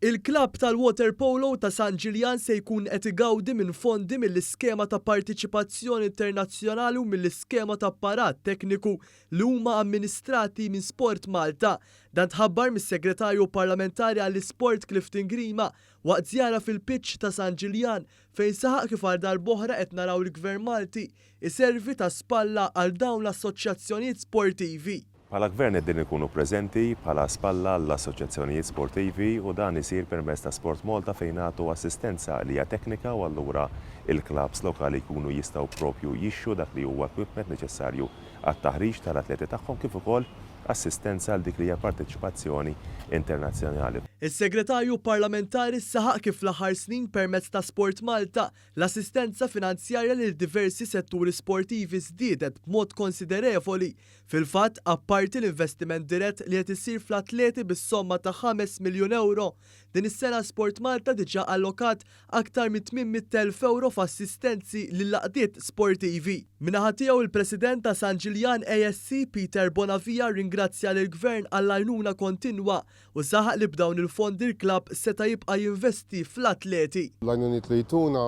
Il-klabb tal-waterpolo ta' San Ġiljan se jkun qed igawdi minn fondi mill-iskema ta' partiċipazzjoni internazzjonali u mill-iskema ta' apparat tekniku li huma amministrati minn Sport Malta. Dan tħabbar mis-Segretarju Parlamentari għall-Isport Clifton Grima waqt żjara fil-pitch ta' San Ġiljan fejn saħaq kif għal darb'oħra qed naraw il-Gvern Malti iservi ta' spalla għal dawn l-assoċjazzjonijiet sportivi. Bħala Gvern qegħdin inkunu preżenti bħala spalla għall-assoċjazzjonijiet sportivi u dan isir permezz ta' Sport Malta fejn nagħtu assistenza li hija teknika u allura il-klabbs lokali jkunu jistgħu propju jixtru dak li huwa equipment neċessarju għat-taħriġ tal-atleti tagħhom kif ukoll assistenza għal dik li hija parteċipazzjoni internazzjonali. Is-Segretarju Parlamentari saħaq kif fl-aħħar snin permezz ta' Sport Malta l-assistenza finanzjarja lil diversi setturi sportivi żdiedet b'mod konsiderevoli. Fil-fatt, apparti l-investiment dirett li qed isir fl-atleti bis-somma ta' 5 miljun ewro, din is-sena Sport Malta diġà allokat aktar minn 800,000 ewro f'assistenzi lill-għaqdiet sportivi. Min-naħa tiegħu il-President ta' San Ġiljan ASC Peter Bonavia rringrazzja lill-Gvern għall-għajnuna kontinwa u saħaq li b'dawn il-fondi l-klabb seta' jibqa' jinvesti fl-atleti. L-għajnuniet li jtuna,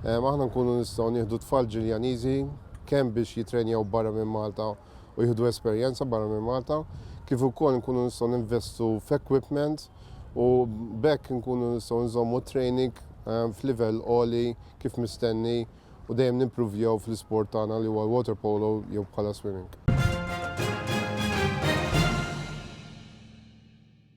aħna nkunu nistgħu nieħdu tfal Ġiljaniżi kemm biex jitrenjaw barra minn Malta u jieħdu esperjenza barra minn Malta, kif ukoll nkunu nistgħu ninvestu f'equipment u b'hekk nkunu nistgħu nżommu training f'livell għoli kif mistenni u dejjem nimpruvjaw fl-isport tagħna li huwa l-water polo jew bħala swimming.